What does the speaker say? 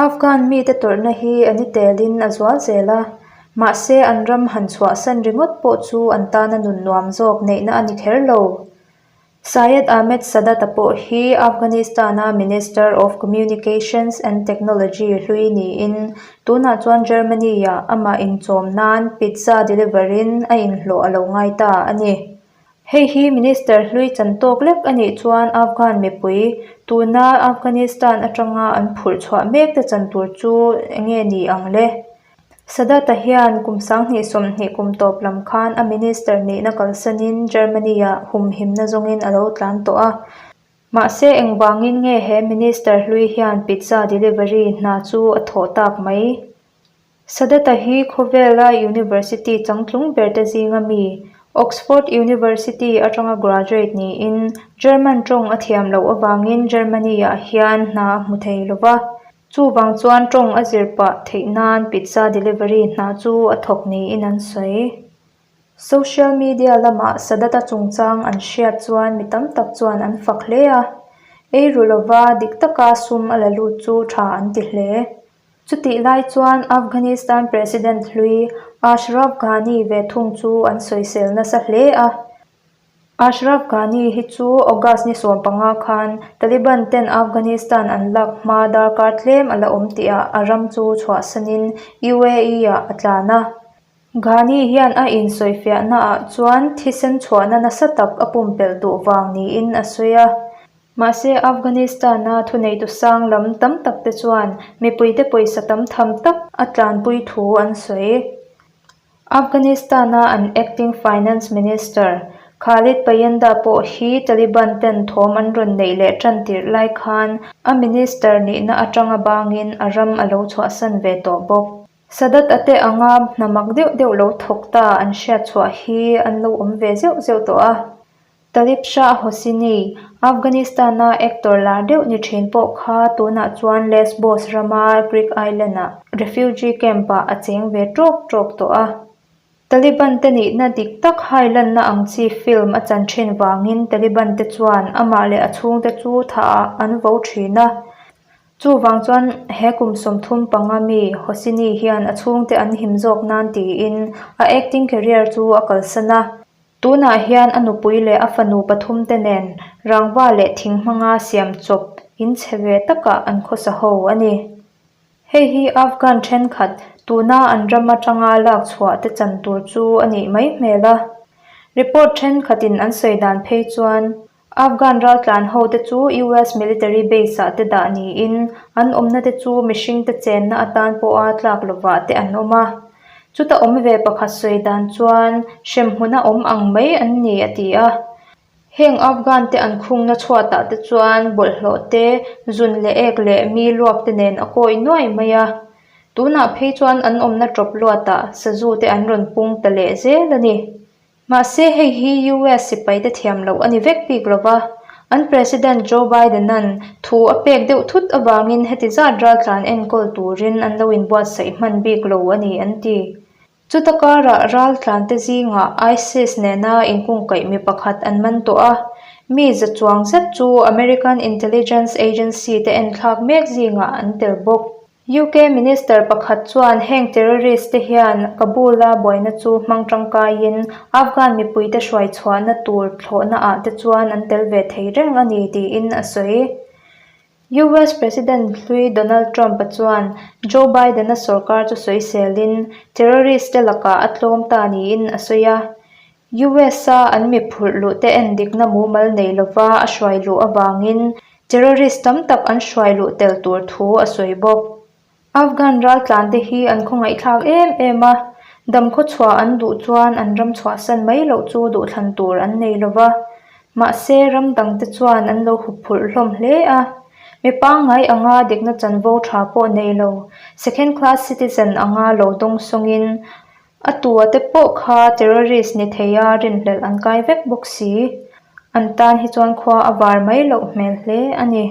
Afghan mite tawrhna hi a ni telin a zual zel a, mahse an ram han chhuahsan ringawt pawh chu an tana nun nuam zawk neihna a ni kher lo. Syed Ahmed Sadat-a pawh hi Afghanistan-a Minister of Communications and Technology hlui niin tunah chuan Germany-ah amah inchawm nan pizza deliver-in a inhlawh a lo ngai ta a ni. Hei hi Minister hlui chan tawk lek a nih chuan Afghan mipui tuna Afghanistan atanga an phurh chhuah mek te chan tur chu enge ni ang le? Sadat-a hian kum 2020 kum tawp lam khan a Minister nihna kalsanin Germany-ah humhimna zawngin a lo tlan tawh a. Mahse engvangin nge he Minister hlui hian pizza delivery hna chu a thawh tak mai? Sadat-a hi khawvela university changtlung berte zinga mi, Oxford University atanga graduate niin German tawng a thiam loh avangin Germany-ah hian hna a hmu thei lo va. Chuvang chuan tawng a zir pah theih nan pizza delivery hna chu a thawk niin an sawi. Social media lamah Sadat-a chungchang an hriat chuan mi tam tak chuan an fak hle a, ei ru lova dik taka sum a la lut chu tha an ti hle. Chutih lai chuan Afghanistan President hlui Ashraf Ghani ve thung chu an sawisel nasa hle a. Ashraf Ghani hi chu August ni 15 khan Taliban ten Afghanistan an lak hma darkar tlem a la awm tihah a ram chu chhuahsanin UAE-ah a tlan a. Ghani hian a insawifiahnaah chuan thisen chhuahna nasa tak a pumpelh duh vang niin a sawi a. Mahse, Afghanistan-a thuneitu sang lam tam tak te chuan mipuite pawisa tam tham tak a tlanpui thu an sawi. Afghanistan-a an acting finance minister Khalid Payenda pawh hi Taliban ten thawm an rawn neih leh tan tirh lai khan a minister nihna atanga bangin a ram a lo chhuahsan ve tawh bawk. Sadat a te anga hna mak deuh deuh lo thawk ta an hriat chhuah hi an lo awm ve zeuh zeuh tawh a. Talib Shah Hosseini, Afghanistan-a actor lar deuh ni thin pawh kha tunah chuan Lesbos rama Greek island-a refugee camp-ah a cheng ve tawk tawk tawh a. Taliban te nihna dik tak hailanna ang chi film a chan thin vangin Taliban te chuan amah leh a chhungte chu thah ah an vo thin a. Chuvang chuan he kum 35 mi Hosseini hian a chhungte an him zawk nan tiin a acting career chu a kalsan a. Tunah hian a nupui leh a fanu pathumte nen rangva leh thing hmanga siam chawp in chhe ve takah an khawsa ho a ni. Hei hi Afghan thenkhat tuna an ram atanga lak chhuah te chan tur chu a nih mai hmel a. Report thenkhatin an sawi dan phei chuan Afghan raltlan ho te chu US military base ah te dah niin an awmna te chu mihring te chenna atan pawha tlak lovah te an awm a. Chuta awm ve pakhat sawi dan chuan hremhmuna awm ang mai an ni a ti a. Heng Afghan te an khungna chhuatah te chuan bawlhhlawh te, zun leh ek leh mi luak te nen a kawi nuai mai a. Tunah phei chuan an awmna tawp luatah sazu te an rawn pung ta leh zel a ni. Mahse hei hi US sipaite thiam loh a ni vek bik lo va, an President Joe Biden-a'n thu a pek deuh thut avangin heti zat raltlan enkawl turin an lo inbuatsaih hman bik lo a ni an ti. Chuta karah raltlante zingah ISIS nena inkungkaih mi pakhat an man tawh a, mi za chuang zet chu American Intelligence Agency te enthlak mek zingah an tel bawk. UK Minister pakhat chuan heng terrorist te hian Kabul-a buaina chu hmang tangkaiin Afghan mipuite hruai chhuahna tur thlawhna ah te chuan an tel ve thei reng a ni tiin a sawi. US President hlui Donald Trump-a chuan Joe Biden-a sorkar chu sawiselin terrorist te lakah a tlawm ta niin a sawi a. US-a an mi phurh luh te endikna mumal nei lova a hruai luh avangin terrorist tam tak an hruai luh tel tur thu a sawi bawk. Afghan raltlan te hi an khawngaihthlak em em a, damkhaw chhuah an duh chuan an ram chhuahsan mai loh chu duhthlan tur an nei lova, mahse ram dang te chuan an lo huphurh hlawm hle a. Mi pangngai anga dikna chanvo tha pawh nei lo, second class citizen anga lo dawngsawngin A tua te pawh kha terrorist ni thei a rinhlelh an kai vek bawk si. An tan hi chuan khua a var mai loh hmel hle a ni.